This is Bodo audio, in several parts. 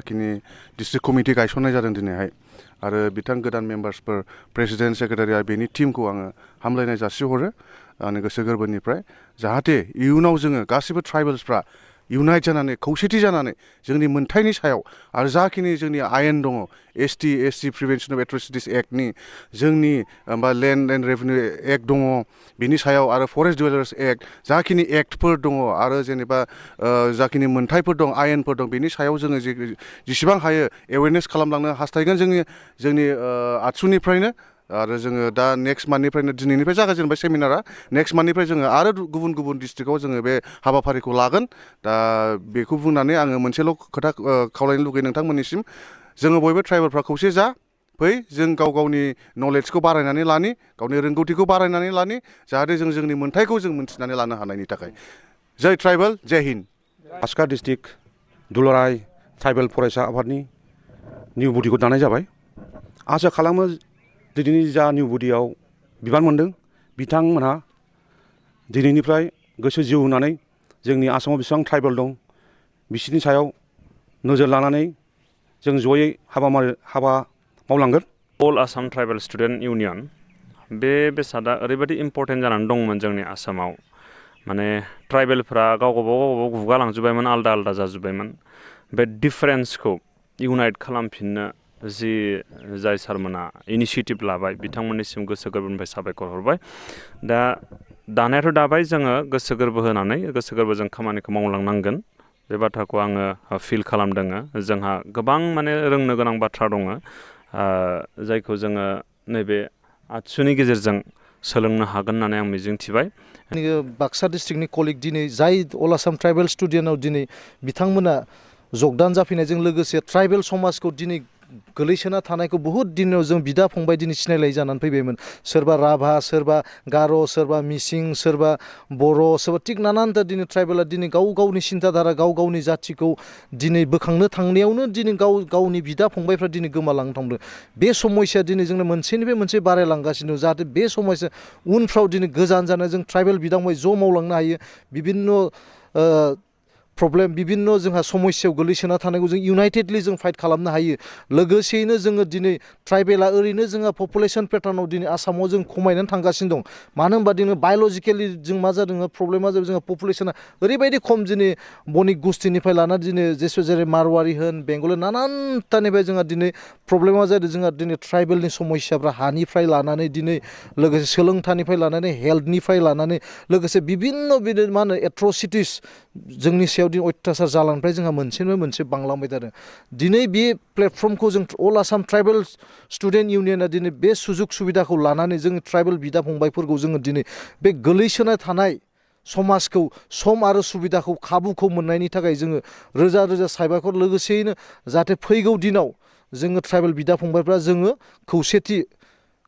खिनि डिस्ट्रिक्ट कमिटि गायसननाय जादों दिनैहाय आरो बिथां गोदान मेम्बार्सफोर प्रेसिडेन्ट सेक्रेटारि बेनि टीमखौ आङो हामलायनाय जासिहरो आंनि गोसो गोरबोनिफ्राय जाहाथे इयुनाव जोङो गासिबो ट्राइबेल्सफ्रा इउनाइट जानानै खौसेथि जानानै जोंनि मोनथायनि सायाव आरो जाखिनि जोंनि आयेन दङ एससि प्रिभेन्सन अफ एट्रसिटिस एक्टनि जोंनि बा लेन्ड एन्ड रेभिनिउ एक्ट दङ बिनि सायाव आरो फरेस्ट डिवेलार्स एक्ट जाखिनि एक्टफोर दङ आरो जेनेबा जाखिनि मोनथायफोर दं आयेनफोर दं बिनि सायाव जोङो जेसेबां हायो एवेरनेस खालामलांनो हास्थायगोन जोंनि आतसुनिफ्रायनो आरो जोङो दा नेक्स्ट मान्थनिफ्रायनो दिनैनिफ्राय जागायजेनबाय सेमिनारा नेक्स्ट मान्थनिफ्राय जोङो आरो गुबुन गुबुन डिस्ट्रिक्टआव जोङो बे हाबाफारिखौ लागोन दा बेखौ बुंनानै आङो मोनसेल' खोथा खावलायनो लुगैयो नोंथांमोननिसिम जोङो बयबो ट्राइबेलफ्रा खौसे जा फै जों गाव गावनि नलेजखौ बारायनानै लानि गावनि रोंगौथिखौ बारायनानै लानि जाहाथे जों जोंनि मोनथायखौ जों मिन्थिनानै लानो हानायनि थाखाय जय ट्राइबेल जय हिन्द बाक्सा डिस्ट्रिक्ट दुलाराय ट्राइबेल फरायसा आफादनि निउ बडिखौ दानाय जाबाय आसा खालामो दिनैनि जा निउ बडियाव बिबान मोनदों बिथांमोनहा दिनैनिफ्राय गोसो जिउ होनानै जोंनि आसामाव बेसेबां ट्राइबेल दं बिसोरनि सायाव नोजोर लानानै जों जयै हाबा मावलांगोन अल आसाम ट्राइबेल स्टुडेन्ट इउनियन बे बेसादा ओरैबायदि इम्पर्टेन्ट जानानै दंमोन जोंनि आसामाव माने ट्राइबेलफ्रा गावबागाव गुगालांजोब्बायमोन आलदा आलदा जाजोब्बायमोन बे डिफारेन्सखौ इउनाइट खालामफिननो जि जाय सारमोना इनिसिएटिभ लाबाय बिथांमोननिसिम गोसो गोरबोनिफ्राय साबायखर हरबाय दा दानायाथ' दाबाय जोङो गोसो गोरबो होनानै गोसो गोरबोजों खामानिखौ मावलांनांगोन बे बाथ्राखौ आङो फिल खालामदों जोंहा गोबां माने रोंनो गोनां बाथ्रा दङ जायखौ जोङो नैबे आतसुनि गेजेरजों सोलोंनो हागोन होननानै आं मिजिंथिबाय बाक्सा डिस्ट्रिक्टनि कलिग दिनै जाय अल आसाम ट्राइबेल स्टुडियेन्टआव दिनै बिथांमोना जगदान जाफैनायजों लोगोसे ट्राइबेल समाजखौ दिनै गोलैसोना थानायखौ बहुद दिनाव जों बिदा फंबाय दिनै सिनायलाय जानानै फैबायमोन सोरबा राभा सोरबा गार' सोरबा मिसिं सोरबा बर' सोरबा थिग नानानथा दिनै ट्राइबेला दिनै गाव गावनि सिन्थाधारा गाव गावनि जाथिखौ दिनै बोखांनो थांनायावनो दिनै गावनि बिदा फंबायफ्रा दिनै गोमालांनो थांदों बे समस्या दिनै जोंनो मोनसेनिफ्राय मोनसे बारायलांगासिनो दं जाहाथे बे समस्या उनफ्राव दिनै गोजान जानाय जों ट्राइबेल बिदा फंबाय ज' मावलांनो हायो बिभिन्न प्रब्लेम बिभिन्न जोंहा समस्यायाव गोलैसोना थानायखौ जों इउनाइटेडलि जों फाइट खालामनो हायो लोगोसेयैनो जोङो दिनै ट्राइबेला ओरैनो जोंहा पपुलेसन पेटार्नाव दिनै आसामाव जों खमायनानै थांगासिनो दं मानो होनबा दिनै बाय'लजिकेलि जों मा जादों प्रब्लेमा जाबाय जोंहा पपुलेसना ओरैबायदि खम दिनै बनिक गोष्ठीनिफ्राय लानानै दिनै जेरै मारवारि होन बेंगल नानानथानिफ्राय जोंहा दिनै प्रब्लेमा जादों जोंहा दिनै ट्राइबेलनि समस्याफ्रा हानिफ्राय लानानै दिनै लोगोसे सोलोंथाइनिफ्राय लानानै हेल्थनिफ्राय लानानै लोगोसे बिभिन्न मा होनो एट्रसिटिस जोंनि सायाव दिनै अयथासार जालांनिफ्राय जोंहा मोनसेनिफ्राय मोनसे बांलांबाय थादों दिनै बे प्लेटफर्मखौ जों अल आसाम ट्राइबेल स्टुडेन्ट इउनियना दिनै बे सुजुग सुबिदाखौ लानानै जोंनि ट्राइबेल बिदा फंबायफोरखौ जोङो दिनै बे गोलैसोना थानाय समाजखौ सम आरो सुबिदाखौ खाबुखौ मोननायनि थाखाय जोङो रोजा रोजा साबायखर लोगोसेयैनो जाहाथे फैगौ दिनाव जोङो ट्राइबेल बिदा फंबायफ्रा जोङो खौसेथि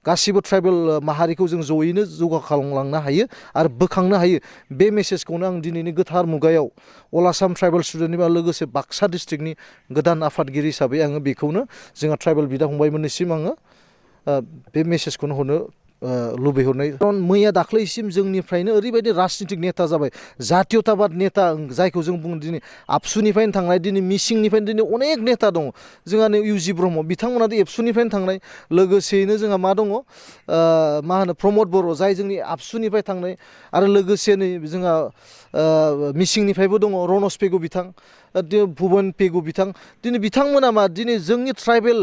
गासिबो ट्राइबेल माहारिखौ जों जयैनो जौगाखांलांनो हायो आरो बोखांनो हायो बे मेसेजखौनो आं दिनैनि गोथार मुगायाव अल आसाम ट्राइबेल स्टुडेन्टनि लोगोसे बाक्सा डिस्ट्रिक्टनि गोदान आफादगिरि हिसाबै आङो बेखौनो जोंहा ट्राइबेल बिदा फंबायमोननिसिम आङो बे मेसेजखौनो हरनो लुबैहरनाय खारन मैया दाख्लैसिम जोंनिफ्रायनो ओरैबायदि राजनितिक नेता जाबाय जातीयताबाद नेता जायखौ जों बुङो दिनै आबसुनिफ्रायनो थांनाय दिनै मिसिंनिफ्रायनो दिनै अनेक नेता दङ जोंहा नै इउजि ब्रह्म बिथांमोना एबसुनिफ्रायनो थांनाय लोगोसेयैनो जोंहा मा दङ मा होनो प्रमद बर' जाय जोंनि आबसुनिफ्राय थांनाय आरो लोगोसे नै जोंहा मिसिंनिफ्रायबो दङ रनस पेगु बिथां भुबन पेगु बिथां दिनै बिथांमोना मा दिनै जोंनि ट्राइबेल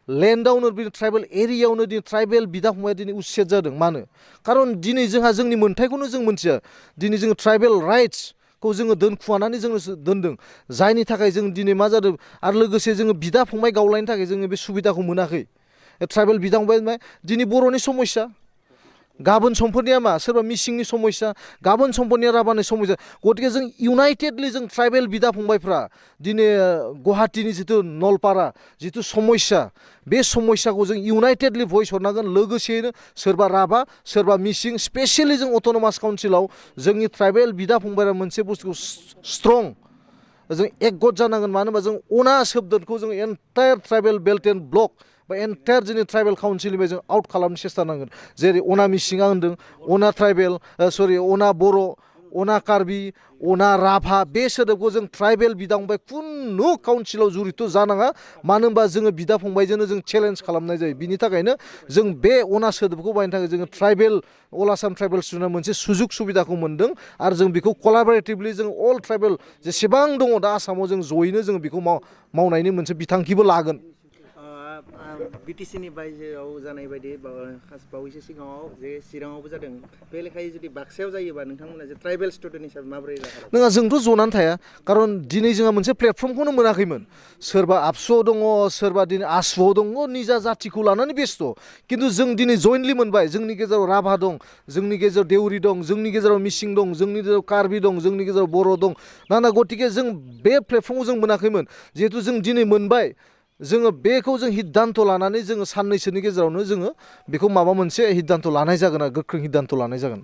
लेन्डआवनो ट्राइबेल एरियायावनो दिनै ट्राइबेल बिदा फंबाया दिनै उसेद जादों मानो खारन दिनै जोंहा जोंनि मोन्थायखौनो जों मोनथिया दिनै जोङो ट्राइबेल राइट्सखौ जोङो दोनखुमानानै जोङो दोनदों जायनि थाखाय जों दिनै मा जादों आरो लोगोसे जोङो बिदा फंबाय गावलायनो थाखाय जोङो बे सुबिदाखौ मोनाखै ट्राइबेल बिदा फंबाय दिनै बर'नि समस्या गाबोन समफोरनिया मा सोरबा मिसिंनि समस्या गाबोन समफोरनिया राभानि समस्या गतिके जों इउनाइटेडलि जों ट्राइबेल बिदा फंबायफ्रा दिनै गुवाहाटीनि जिथु नलपारा जिथु समस्या बे समस्याखौ जों इउनाइटेडलि भइस हरनांगोन लोगोसेयैनो सोरबा राभा सोरबा मिसिं स्पेसियेलि जों अट'नमास काउन्सिलाव जोंनि ट्राइबेल बिदा फंबायफ्रा मोनसे बुस्थुखौ स्ट्रं जों एकगत जानांगोन मानो होनबा जों अना सोदोबखौ जों entire tribal belt and block बा एन्टायार जोंनि ट्राइबेल काउन्सिलनिफ्राय जों आउट खालामनो सेस्था नांगोन जेरै अना मिसिङा होनदों अना ट्राइबेल अना बर' अना कार्बि अना राभा बे सोदोबखौ जों ट्राइबेल बिदा फंबाय खुनु काउन्सिलाव जुरित जानाङा मानो होनबा जोङो बिदा फंबायजोंनो जों चेलेन्ज खालामनाय जायो बिनि थाखायनो जों बे अना सोदोबखौ बाहायनो थाखाय जोङो ट्राइबेल अल आसाम ट्राइबेल स्टुडेन्टआ मोनसे सुजुग सुबिदाखौ मोन्दों आरो जों बेखौ कलाबरेटिभलि जों अल ट्राइबेल जेसेबां दङ दा आसामाव जों जयैनो जोङो बेखौ मावनायनि मोनसे बिथांखिबो लागोन बिटिसिनि बायजोआव जानाय बायदि बावैसो सिगाङाव जे चिराङावबो जादों बे लेखायै जुदि बाक्सायाव जायोबा नोंथांमोना जे ट्राइबेल स्टुडेन्ट हिसाबै माबोरै राहा नङा जोंथ' जनानै थाया खारन दिनै जोंहा मोनसे प्लेटफर्मखौनो मोनाखैमोन सोरबा आबसुआव दङ सोरबा दिनै आसुआव दङ निजा जाथिखौ लानानै बेस्थ' खिन्थु जों दिनै जयेन्टलि मोनबाय जोंनि गेजेराव राभा दं जोंनि गेजेराव देउरि दं जोंनि गेजेराव मिसिं दं जोंनि गेजेराव कार्बि दं जोंनि गेजेराव बर' दं ना गतिके जों बे प्लेटफर्मखौ जों मोनाखैमोन जिहेथु जों दिनै मोनबाय जोङो बेखौ जों हिद्दान्त लानानै जोङो साननैसोनि गेजेरावनो जोङो बेखौ माबा मोनसे हिद्दान्त लानाय जागोन आरो गोख्रों हिद्दान्त लानाय जागोन